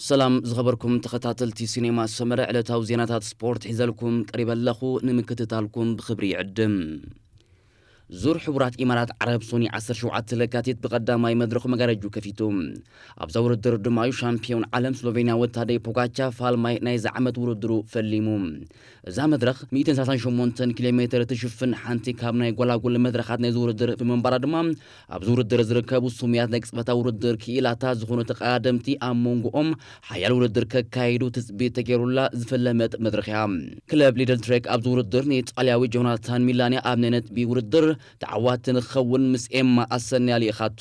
ሰላም ዝኸበርኩም ተኸታተልቲ ሲኔማ ሰመረ፣ ዕለታዊ ዜናታት ስፖርት ሒዘልኩም ቀሪበ ኣለኹ። ንምክትታልኩም ብኽብሪ ይዕድም። ዙር ሕቡራት ኢማራት ዓረብ ሶኒ ዓሰርተ ሸውዓተ ለካቲት ብቐዳማይ መድረኹ መጋረጁ ከፊቱ። ኣብዛ ውድድር ድማ እዩ ሻምፒዮን ዓለም ስሎቬንያ ወታደይ ፖጋቻ ፋልማይ ናይዚ ዓመት ውድድሩ ፈሊሙ። እዛ መድረኽ ሚእትን ሰላሳን ሸሞንተን ኪሎ ሜትር ትሽፍን ሓንቲ ካብ ናይ ጎላጉል መድረኻት ናይዚ ውድድር ብምንባራ ድማ ኣብዚ ውድድር ዝርከቡ ስሙያት ናይ ቅጽበታዊ ውድድር ክኢላታት ዝኾኑ ተቐዳደምቲ ኣብ መንጎኦም ሓያል ውድድር ከካይዱ ትጽቢት ተገይሩላ ዝፈለመት መድረኽ እያ። ክለብ ሊድል ትሬክ ኣብዚ ውድድር ንኢጣልያዊ ጆናታን ሚላንያ ኣብ ናይ ነጥቢ ውድድር ተዓዋቲ ንክኸውን ምስ ኤማ ኣሰንያ ልኢኻቶ።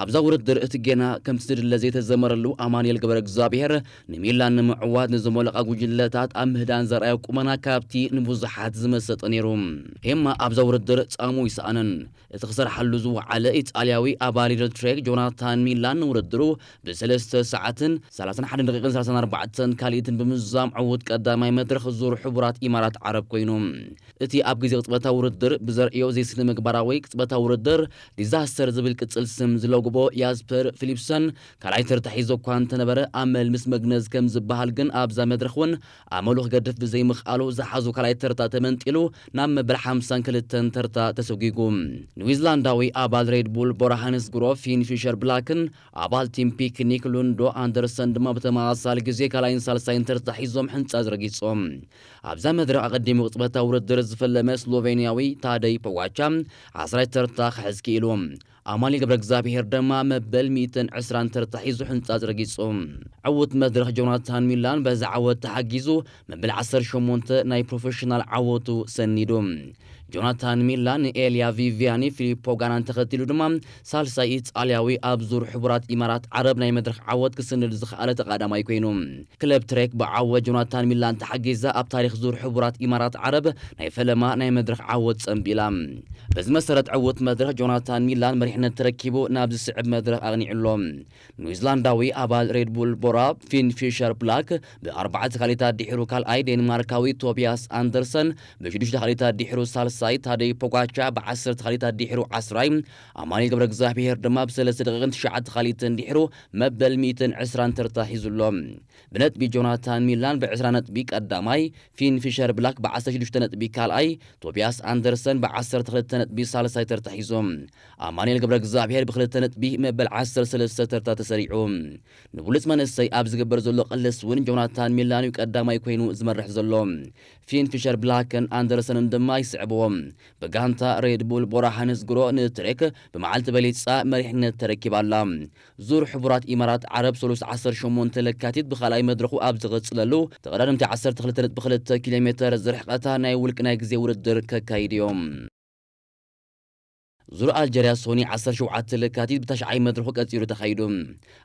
ኣብዛ ውድድር እቲ ጌና ከምቲ ዝድለ ዘይተዘመረሉ ኣማኑኤል ገብረ እግዚኣብሔር ንሚላን ንምዕዋት ንዝመለቓ ጉጅለታት ኣብ ምህዳን ዘርኣዮ ቁመና ካብቲ ንብዙሓት ዝመሰጠ ነይሩ። ኤማ ኣብዛ ውድድር ጻሙ ይሰኣንን። እቲ ክሰርሓሉ ዝወዓለ ኢጣልያዊ ኣባል ሊድል ትሬክ ጆናታን ሚላን ንውድድሩ ብሰለስተ ሰዓትን ሰላሳን ሓደን ደቂቕን ሰላሳን ኣርባዕተን ካልኢትን ብምዝዛም ዕዉት ቀዳማይ መድረኽ ዙር ሕቡራት ኢማራት ዓረብ ኮይኑ። እቲ ኣብ ግዜ ቅጽበታዊ ውድድር ብዘርእዮ ዘይስነ ምግባራዊ ቅጽበታዊ ውድድር ዲዛስተር ዝብል ቅጽል ስም ዝለጉቦ ያስፐር ፊሊፕሰን ካልኣይ ተርታ ሒዙ እኳ እንተነበረ፣ ኣመል ምስ መግነዝ ከም ዝበሃል ግን ኣብዛ መድረኽ እውን ኣመሉ ክገድፍ ብዘይምኽኣሉ ዝሓዙ ካልኣይ ተርታ ተመንጢሉ ናብ መበል ሓምሳን ክልተን ተርታ ተሰጒጉ። ኒውዚላንዳዊ ኣባል ሬድ ቡል ቦራ ሃንስ ግሮ ፊን ፊሸር ብላክን ኣባል ቲም ፒክኒክ ሉንዶ ኣንደርሰን ድማ ብተመሳሳሊ ግዜ ካልኣይን ሳልሳይን ተርታ ሒዞም ሕንጻ ዝረጊጾም። ኣብዛ መድረኽ ኣቐዲሙ ቅጽበታዊ ውድድር ዝፈለመ ስሎቬንያዊ ታደይ ፖጋቻ ዓስራይ ተርታ ክሕዝ ክኢሉ። ኣማኑኤል ገብረ እግዚኣብሔር ድማ መበል ሚእትን ዕስራን ተርታ ሒዙ ሕንጻ ዝረጊጹ። ዕዉት መድረኽ ጆናታን ሚላን በዚ ዓወት ተሓጊዙ መበል ዓሰርተ ሸሞንተ ናይ ፕሮፌሽናል ዓወቱ ሰኒዱ። ጆናታን ሚላን ንኤልያ ቪቪያኒ ፊሊፖ ጋናን ተኸቲሉ ድማ ሳልሳይ ኢጣልያዊ ኣብ ዙር ሕቡራት ኢማራት ዓረብ ናይ መድረኽ ዓወት ክስንድ ዝኸኣለ ተቐዳማይ ኮይኑ። ክለብ ትሬክ ብዓወት ጆናታን ሚላን ተሓጊዛ ኣብ ታሪኽ ዙር ሕቡራት ኢማራት ዓረብ ናይ ፈለማ ናይ መድረኽ ዓወት ጸንቢላ። በዚ መሰረት ዕዉት መድረኽ ጆናታን ሚላን መሪሕነት ተረኪቡ ናብ ዝስዕብ መድረኽ ኣቕኒዑ ኣሎ። ኒውዚላንዳዊ ኣባል ሬድ ቡል ቦራ ፊን ፊሸር ብላክ ብኣርባዕተ ካልኢታት ድሒሩ ካልኣይ፣ ዴንማርካዊ ቶቢያስ ኣንደርሰን ብሽዱሽተ ካልኢታት ድሒሩ ሳልሳይ፣ ታደይ ፖጋቻ ብዓሰርተ ካልኢታት ድሒሩ ዓስራይ፣ ኣማኑኤል ገብረ እግዚኣብሔር ድማ ብሰለስተ ደቂቕን ትሽዓተ ካልኢትን ድሒሩ መበል ሚእትን ዕስራን ተርታ ሒዙ ኣሎ። ብነጥቢ ጆናታን ሚላን ብዕስራ ነጥቢ ቀዳማይ፣ ፊን ፊሸር ብላክ ብዓሰርተ ሽዱሽተ ነጥቢ ካልኣይ፣ ቶቢያስ ኣንደርሰን ብዓሰርተ ክልተ ነጥቢ ሳልሳይ ተርታ ሒዞም። ኣማኑኤል ገብረ እግዚኣብሔር ብክልተ ነጥቢ መበል ዓሰርተ ሰለስተ ተርታ ተሰሪዑ። ንብሉጽ መንእሰይ ኣብ ዝግበር ዘሎ ቅልስ እውን ጆናታን ሚላን እዩ ቀዳማይ ኮይኑ ዝመርሕ ዘሎ። ፊን ፊሸር ብላክን ኣንደርሰንን ድማ ይስዕብዎም። ብጋንታ ሬድ ቡል ቦራ ሃንስ ግሮ ንትሬክ ብመዓልቲ በሊጻ መሪሕነት ተረኪባ ኣላ። ዙር ሕቡራት ኢማራት ዓረብ ሰሉስ ዓሰርተ ሸሞንተ ለካቲት ብኻልኣይ መድረኹ ኣብ ዝቕጽለሉ ተቐዳደምቲ ዓሰርተ ክልተ ነጥቢ ክልተ ኪሎ ሜተር ዝርሕቐታ ናይ ውልቂ ናይ ግዜ ውድድር ከካይድ እዮም። ዙር ኣልጀርያ ሶኒ ዓሰርተ ሸውዓተ ለካቲት ብታሽዓይ መድረኹ ቀጺሉ ተኻይዱ።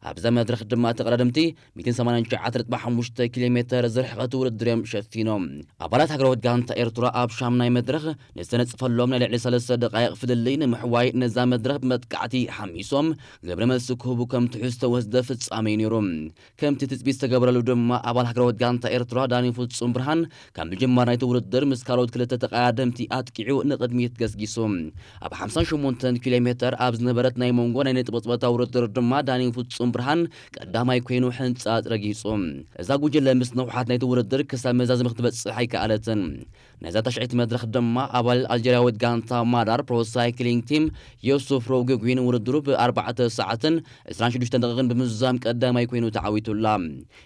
ኣብዛ መድረኽ ድማ ተቐዳደምቲ ሚእትን ሰማንያን ትሽዓተ ነጥቢ ሓሙሽተ ኪሎ ሜተር ዝርሕቐት ውድድር እዮም ሸፊኖም። ኣባላት ሃገራዊት ጋንታ ኤርትራ ኣብ ሻምናይ መድረኽ ንዝተነጽፈሎም ናይ ልዕሊ ሰለስተ ደቃይቕ ፍልልይ ንምሕዋይ ነዛ መድረኽ ብመጥቃዕቲ ሓሚሶም ግብረ መልሲ ክህቡ ከም ትሕዝቶ ወስደ ፍጻመ እዩ ነይሩ። ከምቲ ትጽቢት ዝተገበረሉ ድማ ኣባል ሃገራዊት ጋንታ ኤርትራ ዳኒ ፍጹም ብርሃን ካብ ምጅማር ናይቲ ውድድር ምስ ካልኦት ክልተ ተቐዳደምቲ ኣጥቂዑ ንቕድሚት ገስጊሱ። ኣብ ሓምሳን ሸሞንተን ኪሎ ሜተር ኣብ ዝነበረት ናይ መንጎ ናይ ነጥቢ ቅጽበታዊ ውድድር ድማ ዳኒ ፍጹም ብርሃን ቀዳማይ ኮይኑ ሕንጻጽ ረጊጹ። እዛ ጉጅለ ምስ ነውሓት ናይቲ ውድድር ክሳብ መዛዘሚ ክትበጽሕ ኣይከኣለትን። ነዛ ታሽዐይቲ መድረኽ ድማ ኣባል ኣልጀርያዊት ጋንታ ማዳር ፕሮ ሳይክሊንግ ቲም ዮሱፍ ሮጉጉዊን ውድድሩ ብኣርባዕተ ሰዓትን ዕስራን ሽዱሽተን ደቂቕን ብምዝዛም ቀዳማይ ኮይኑ ተዓዊቱላ።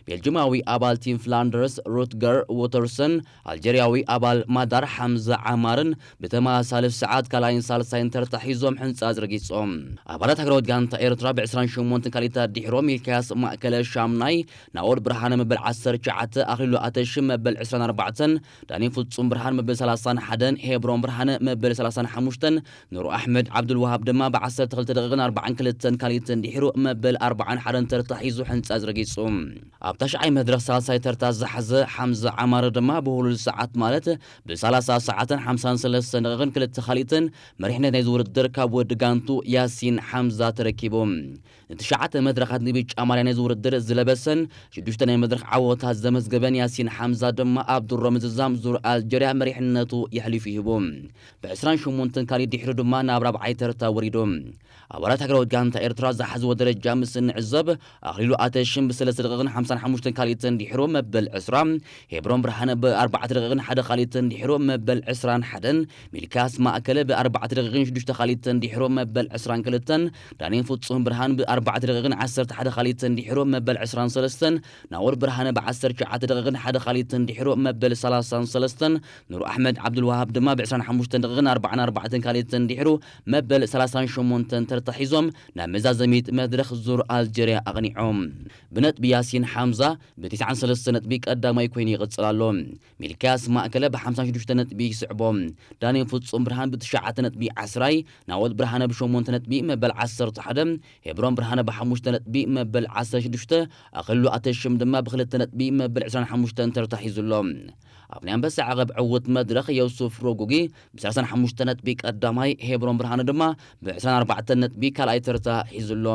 ቤልጅማዊ ኣባል ቲም ፍላንደርስ ሩትገር ዎተርሰን ኣልጀርያዊ ኣባል ማዳር ሓምዛ ዓማርን ብተመሳሳሊ ሰዓት ካልኣይን ሳልሳይን ተርታ ሒዞም ሕንጻጽ ረጊጾም። ኣባላት ሃገራዊት ጋንታ ኤርትራ ብዕስራን ሸሞንተን ካልኢታት ድሒሮም ሚልክያስ ማእከለ ሻምናይ፣ ናኦድ ብርሃነ መበል ዓሰርተ ትሽዓተ፣ ኣኽሊሉ ኣተሽም መበል ዕስራን ኣርባዕተን፣ ዳኒ ፍጹም ብርሃን መበል ሰላሳን ሓደን፣ ሄብሮን ብርሃነ መበል ሰላሳን ሓሙሽተን፣ ኑር ኣሕመድ ዓብዱልወሃብ ድማ ብዓሰርተ ክልተ ደቂቕን ኣርባዓን ክልተን ካልኢትን ድሒሩ መበል ኣርባዓን ሓደን ተርታ ሒዙ ሕንጻጽ ረጊጹ። ኣብ ታሽዓይ መድረኽ ሳልሳይ ተርታ ዝሓዘ ሓምዛ ዓማር ድማ ብህሉል ሰዓት ማለት ብሰላሳ ሰዓትን ሓምሳን ሰለስተን ደቂቕን ክልተ ካልኢትን መሪሕነት ናይ ዝውድድር ውድድር ካብ ወዲ ጋንቱ ያሲን ሓምዛ ተረኪቡ። ንትሽዓተ መድረኻት ንቢጫ ማልያ ነዚ ውድድር ዝለበሰን ሽዱሽተ ናይ መድረኽ ዓወታት ዘመዝገበን ያሲን ሓምዛ ድማ ኣብ ድሮ ምዝዛም ዙር ኣልጀርያ መሪሕነቱ የሕሊፉ ይህቡ። ብ28 ካልእ ድሕሩ ድማ ናብ ራብዓይ ተርታ ወሪዱ። ኣባላት ሃገራዊት ጋንታ ኤርትራ ዝሓዝዎ ደረጃ ምስ እንዕዘብ፣ ኣኽሊሉ ኣተሽም ብሰለስተ ደቂቕን ሓምሳን ሓሙሽተን ካልኢትን ድሕሩ መበል ዕስራ፣ ሄብሮን ብርሃነ ብኣርባዕተ ደቂቕን ሓደ ካልኢትን ድሕሩ መበል ዕስራን ሓደን፣ ሚልክያስ ማእከለ ብኣርባዕተ ደቂቕን ሽዱሽተ ካልኢትን ድሕሩ መበል ዕስራን ክልተን፣ ዳንኤል ፍጹም ብርሃን ብኣርባዕተ ደቂቕን ዓሰርተ ሓደ ካልኢትን ድሕሩ መበል ዕስራን ሰለስተን፣ ናኦድ ብርሃነ ብዓሰርተ ትሽዓተ ደቂቕን ሓደ ካልኢትን ድሕሩ መበል ሰላሳን ሰለስተን፣ ኑር ኣሕመድ ዓብዱልዋሃብ ድማ ብ ዕስራን ሓሙሽተን ደቂቕን ኣርባዓን ኣርባዕተን ካልኢትን ድሕሩ መበል ሰላሳን ሸሞንተን ተርታ ሒዞም ናብ መዛዘሚት መድረኽ ዙር ኣልጀርያ ኣቕኒዖም። ብነጥቢ ያሲን ሓምዛ ብ ተስዓን ሰለስተ ነጥቢ ቀዳማይ ኮይኑ ይቕጽል ኣሎ። ሚልክያስ ማእከለ ብ ሓምሳን ሽዱሽተ ነጥቢ ይስዕቦ። ዳንኤል ፍጹም ብርሃን ብ ትሽዓተ ነጥቢ ዓስራይ፣ ናወል ብርሃነ ብ ሸሞንተ ነጥቢ መበል ዓሰርተ ሓደ፣ ሄብሮን ብርሃነ ብ ሓሙሽተ ነጥቢ መበል ዓሰርተ ሽዱሽተ፣ ኣኽሉ ኣተሽም ድማ ብክልተ ነጥቢ መበል ዕስራን ሓሙሽተን ተርታ ሒዙ ኣሎ። ኣብ ናይ ኣንበሳ ዓቐብ ዕዉት መድረኽ የውሱፍ ሮጉጊ ብ ሰላሳን ሓሙሽተ ነጥቢ ቀዳማይ፣ ሄብሮን ብርሃነ ድማ ብ ዕስራን ኣርባዕተን ነጥቢ ካልኣይ ተርታ ሒዙ ኣሎ።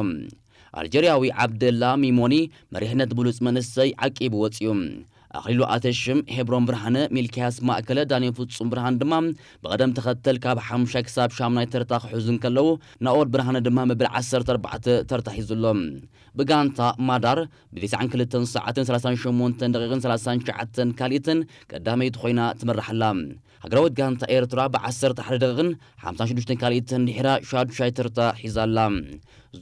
ኣልጀርያዊ ዓብደላ ሚሞኒ መሪሕነት ብሉጽ መንእሰይ ዓቂቡ ወጺኡ። ኣኽሊሉ ኣተሽም፣ ሄብሮን ብርሃነ፣ ሚልክያስ ማእከለ፣ ዳንኤል ፍጹም ብርሃን ድማ ብቐደም ተኸተል ካብ ሓሙሻይ ክሳብ ሻምናይ ተርታ ክሕዙ እንከለዉ፣ ናኦድ ብርሃነ ድማ መበል ዓሰርተ ኣርባዕተ ተርታ ሒዙ ኣሎ። ብጋንታ ማዳር ብ ተስዓን ክልተን ሰዓትን ሰላሳን ሸሞንተን ደቂቕን ሰላሳን ትሽዓተን ካልኢትን ቀዳመይቲ ኮይና ትመርሕ ኣላ። ሃገራዊት ጋንታ ኤርትራ ብ ዓሰርተ ሓደ ደቂቕን ሓምሳን ሽዱሽተን ካልኢትን ድሒራ ሻዱሻይ ተርታ ሒዛ ኣላ።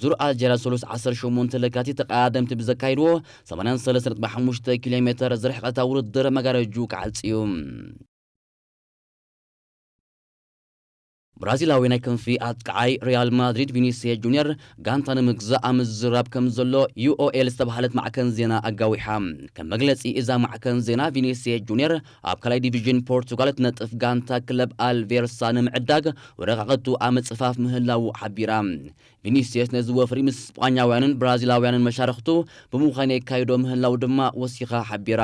ዙር ኣልጀርያ ሰሉስ ዓሰርተ ሸሞንተ ለካቲት ተቐዳደምቲ ብዘካይድዎ ሰማንያን ሰለስተ ነጥቢ ሓሙሽተ ኪሎ ሜተር ዝርሕቐታ ውድድር መጋረጁ ክዓጽ እዩ። ብራዚላዊ ናይ ክንፊ ኣጥቃዓይ ሪያል ማድሪድ ቪኒሲየስ ጁኒየር ጋንታ ንምግዛእ ኣብ ምዝራብ ከም ዘሎ ዩ ኦ ኤል ዝተባህለት ማዕከን ዜና ኣጋዊሓ። ከም መግለጺ እዛ ማዕከን ዜና፣ ቪኒሲየስ ጁኒየር ኣብ ካልኣይ ዲቪዥን ፖርቱጋል እትነጥፍ ጋንታ ክለብ ኣልቬርሳ ንምዕዳግ ወረቓቕቱ ኣብ ምጽፋፍ ምህላዉ ሓቢራ። ቪኒሲየስ ነዚ ወፍሪ ምስ ስጳኛውያንን ብራዚላውያንን መሻርኽቱ ብምዃን የካይዶ ምህላዉ ድማ ወሲኻ ሓቢራ።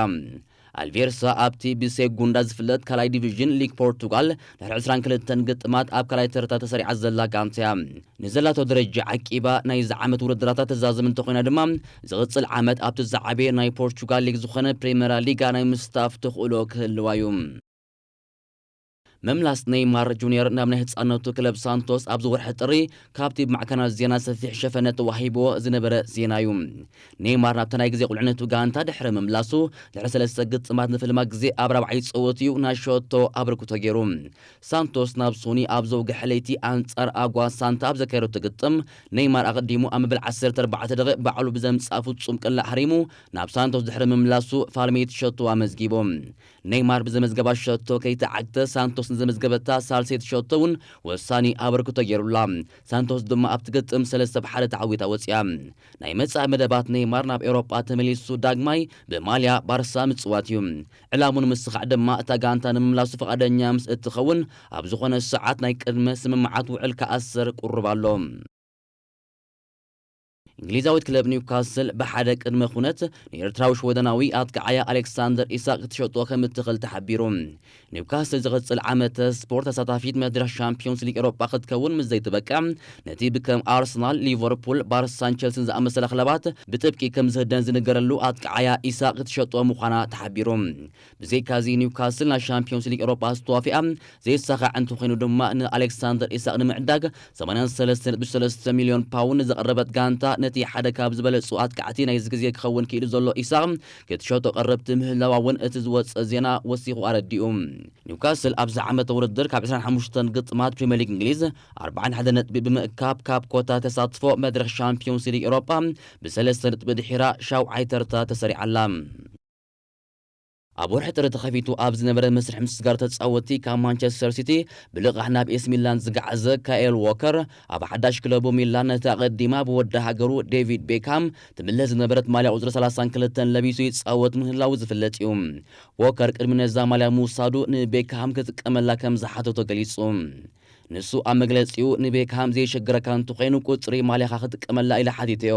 ኣልቬርሳ ኣብቲ ብሴጉንዳ ዝፍለጥ ካልኣይ ዲቪዥን ሊግ ፖርቱጋል ድሕሪ ዕስራን ክልተን ግጥማት ኣብ ካልኣይ ተርታ ተሰሪዓ ዘላ ጋንታ እያ። ንዘላቶ ደረጃ ዓቂባ ናይዚ ዓመት ውድድራታ ተዛዝም እንተኾይና ድማ፣ ዝቕጽል ዓመት ኣብቲ ዝዓበየ ናይ ፖርቹጋል ሊግ ዝኾነ ፕሪሜራ ሊጋ ናይ ምስታፍ ተኽእሎ ክህልዋ እዩ። ምምላስ ኔይማር ጁኒየር ናብ ናይ ህጻንነቱ ክለብ ሳንቶስ ኣብዚ ወርሒ ጥሪ ካብቲ ብማዕከናት ዜና ሰፊሕ ሸፈነ ተዋሂብዎ ዝነበረ ዜና እዩ። ኔይማር ናብታ ናይ ግዜ ቁልዕነቱ ጋንታ ድሕሪ ምምላሱ፣ ድሕሪ ሰለስተ ግጥማት ንፍልማ ግዜ ኣብ ራብዓይ ጸወትኡ ናይ ሸቶ ኣበርክቶ ገይሩ። ሳንቶስ ናብ ሶኒ ኣብ ዘውግሐ ለይቲ ኣንጻር ኣጓ ሳንታ ኣብ ዘካየደቶ ግጥም፣ ኔይማር ኣቐዲሙ ኣብ መበል ዓሰርተ ኣርባዕተ ደቂቕ ባዕሉ ብዘምጽኣ ፍጹም ቅላዕ ሃሪሙ ናብ ሳንቶስ ድሕሪ ምምላሱ ፋልሜት ሸቶ ኣመዝጊቡ። ኔይማር ብዘመዝገባ ሸቶ ከይተዓግተ ሳንቶስ ንዘመዝገበታ ሳልሴት ሸቶ እውን ወሳኒ ኣበርክቶ ገይሩላ። ሳንቶስ ድማ ኣብቲ ግጥም ሰለስተ ብ ሓደ ተዓዊታ ወፂኣ። ናይ መጻኢ መደባት ኔይማር ናብ ኤውሮጳ ተመሊሱ ዳግማይ ብማልያ ባርሳ ምጽዋት እዩ። ዕላሙ ንምስኻዕ ድማ እታ ጋንታ ንምምላሱ ፍቓደኛ ምስ እትኸውን ኣብ ዝኾነ ሰዓት ናይ ቅድመ ስምምዓት ውዕል ክኣስር ቁሩብ ኣሎ። እንግሊዛዊት ክለብ ኒውካስል ብሓደ ቅድመ ኩነት ንኤርትራዊ ሽወደናዊ ኣጥቃዓያ ኣሌክሳንደር ኢሳቅ ክትሸጦ ከም እትኽእል ተሓቢሩ። ኒውካስል ዝቕጽል ዓመተ ስፖርት ተሳታፊት መድረኽ ሻምፒዮንስ ሊግ ኤውሮጳ ክትከውን ምስ ዘይትበቅዕ፣ ነቲ ብከም ኣርሰናል፣ ሊቨርፑል፣ ባርሳን ቸልሲን ዝኣመሰላ ክለባት ብጥብቂ ከም ዝህደን ዝንገረሉ ኣጥቃዓያ ኢሳቅ ክትሸጦ ምዃና ተሓቢሩ። ብዘይካዚ ኒውካስል ናይ ሻምፒዮንስ ሊግ ኤውሮጳ ዝተዋፊኣ ዘይሳኻዕ እንተኾይኑ ድማ ንኣሌክሳንደር ኢሳቅ ንምዕዳግ ሰማንያን ሰለስተ ነጥቢ ሰለስተ ሚልዮን ፓውንድ ዘቕረበት ጋንታ ነቲ ሓደ ካብ ዝበለጹ ኣጥቃዕቲ ናይዚ ግዜ ክኸውን ክኢሉ ዘሎ ኢሳቅ ክትሸጦ ቀረብቲ ምህላዋ እውን እቲ ዝወጸ ዜና ወሲኹ ኣረዲኡ። ኒውካስል ኣብዚ ዓመተ ውድድር ካብ ዕስራን ሓሙሽተን ግጥማት ፕሪምየር ሊግ እንግሊዝ ኣርባዓን ሓደ ነጥቢ ብምእካብ ካብ ኮታ ተሳትፎ መድረኽ ሻምፒዮንስ ሊግ ኤውሮጳ ብሰለስተ ነጥቢ ድሒራ ሻውዓይ ተርታ ተሰሪዓ ኣላ። ኣብ ወርሒ ጥሪ ተኸፊቱ ኣብ ዝነበረ መስርሕ ምስጋር ተጻወትቲ ካብ ማንቸስተር ሲቲ ብልቓሕ ናብ ኤስ ሚላን ዝገዓዘ ካኤል ዎከር ኣብ ሓዳሽ ክለቡ ሚላን ነቲ ኣቐዲማ ብወዲ ሃገሩ ዴቪድ ቤካም ትምለስ ዝነበረት ማልያ ቁጽሪ ሰላሳን ክልተን ለቢሱ ይጻወት ምህላዉ ዝፍለጥ እዩ። ዎከር ቅድሚ ነዛ ማልያ ምውሳዱ ንቤካም ክጥቀመላ ከም ዝሓተቶ ገሊጹ። ንሱ ኣብ መግለጺኡ ንቤክሃም ዘይሸግረካ እንተኾይኑ ቁጽሪ ማልያኻ ክጥቀመላ ኢለ ሓቲተዮ።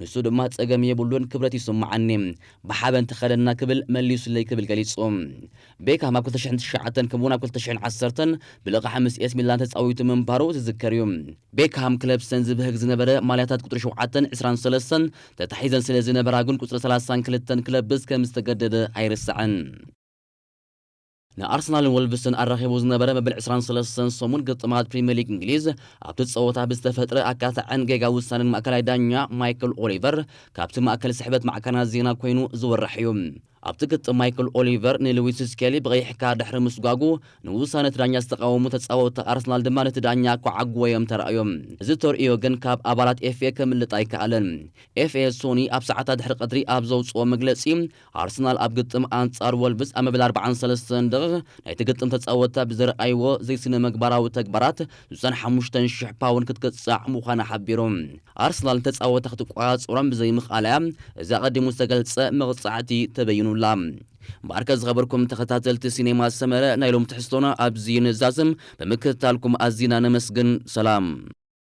ንሱ ድማ ጸገም የብሉን፣ ክብረት ይስምዓኒ፣ ብሓበን ተኸደና ክብል መሊሱለይ ክብል ገሊጹ። ቤክሃም ኣብ ክልተ ሽሕን ትሽዓተን ከምኡውን ኣብ ክልተ ሽሕን ዓሰርተን ብልቓሕ ምስ ኤስ ሚላን ተጻዊቱ ምንባሩ ዝዝከር እዩ። ቤክሃም ክለብ ሰን ዝብህግ ዝነበረ ማልያታት ቁጽሪ ሸውዓተን ዕስራን ሰለስተን ተታሒዘን ስለ ዝነበራ ግን ቁጽሪ ሰላሳን ክልተን ክለብስ ከም ዝተገደደ ኣይርሳዕን። ንኣርሰናልን ወልቭስን ኣራኺቡ ዝነበረ መበል ዕስራን ሰለስተን ሰሙን ግጥማት ፕሪምየር ሊግ እንግሊዝ ኣብቲ ጸወታ ብዝተፈጥረ ኣካታዕን ጌጋ ውሳኔን ማእከላይ ዳኛ ማይክል ኦሊቨር ካብቲ ማእከል ስሕበት ማዕከናት ዜና ኮይኑ ዝወርሕ እዩ። ኣብቲ ግጥም ማይክል ኦሊቨር ንሉዊስ ስኬሊ ብቐይሕ ካርድ ድሕሪ ምስጓጉ ንውሳነ እቲ ዳኛ ዝተቃወሙ ተጻወትቲ ኣርሰናል ድማ ነቲ ዳኛ ክዓግዎ እዮም ተራእዮም። እዚ ተርእዮ ግን ካብ ኣባላት ኤፍኤ ከምልጥ ኣይከኣለን። ኤፍኤ ሶኒ ኣብ ሰዓታት ድሕሪ ቀትሪ ኣብ ዘውጽኦ መግለጺ ኣርሰናል ኣብ ግጥም ኣንጻር ወልቭስ ኣብ መበል ኣርባዓን ሰለስተን ደቂቕ ናይቲ ግጥም ተጻወትታ ብዘርኣይዎ ዘይስነ ምግባራዊ ተግባራት ዝጸን ሓሙሽተ ሽሕ ፓውንድ ክትቅጻዕ ምዃና ሓቢሩ። ኣርሰናል ንተጻወትታ ክትቆጻጸሮም ብዘይምኽኣላ እያ እዚ ኣቐዲሙ ዝተገልጸ መቕጻዕቲ ተበይኑላ። እምበኣርከ ዝኸበርኩም ተኸታተልቲ ሲኔማ ሰመረ ናይ ሎም ትሕዝቶና ኣብዚ ንዛዝም። ብምክትታልኩም ኣዚና ነመስግን። ሰላም።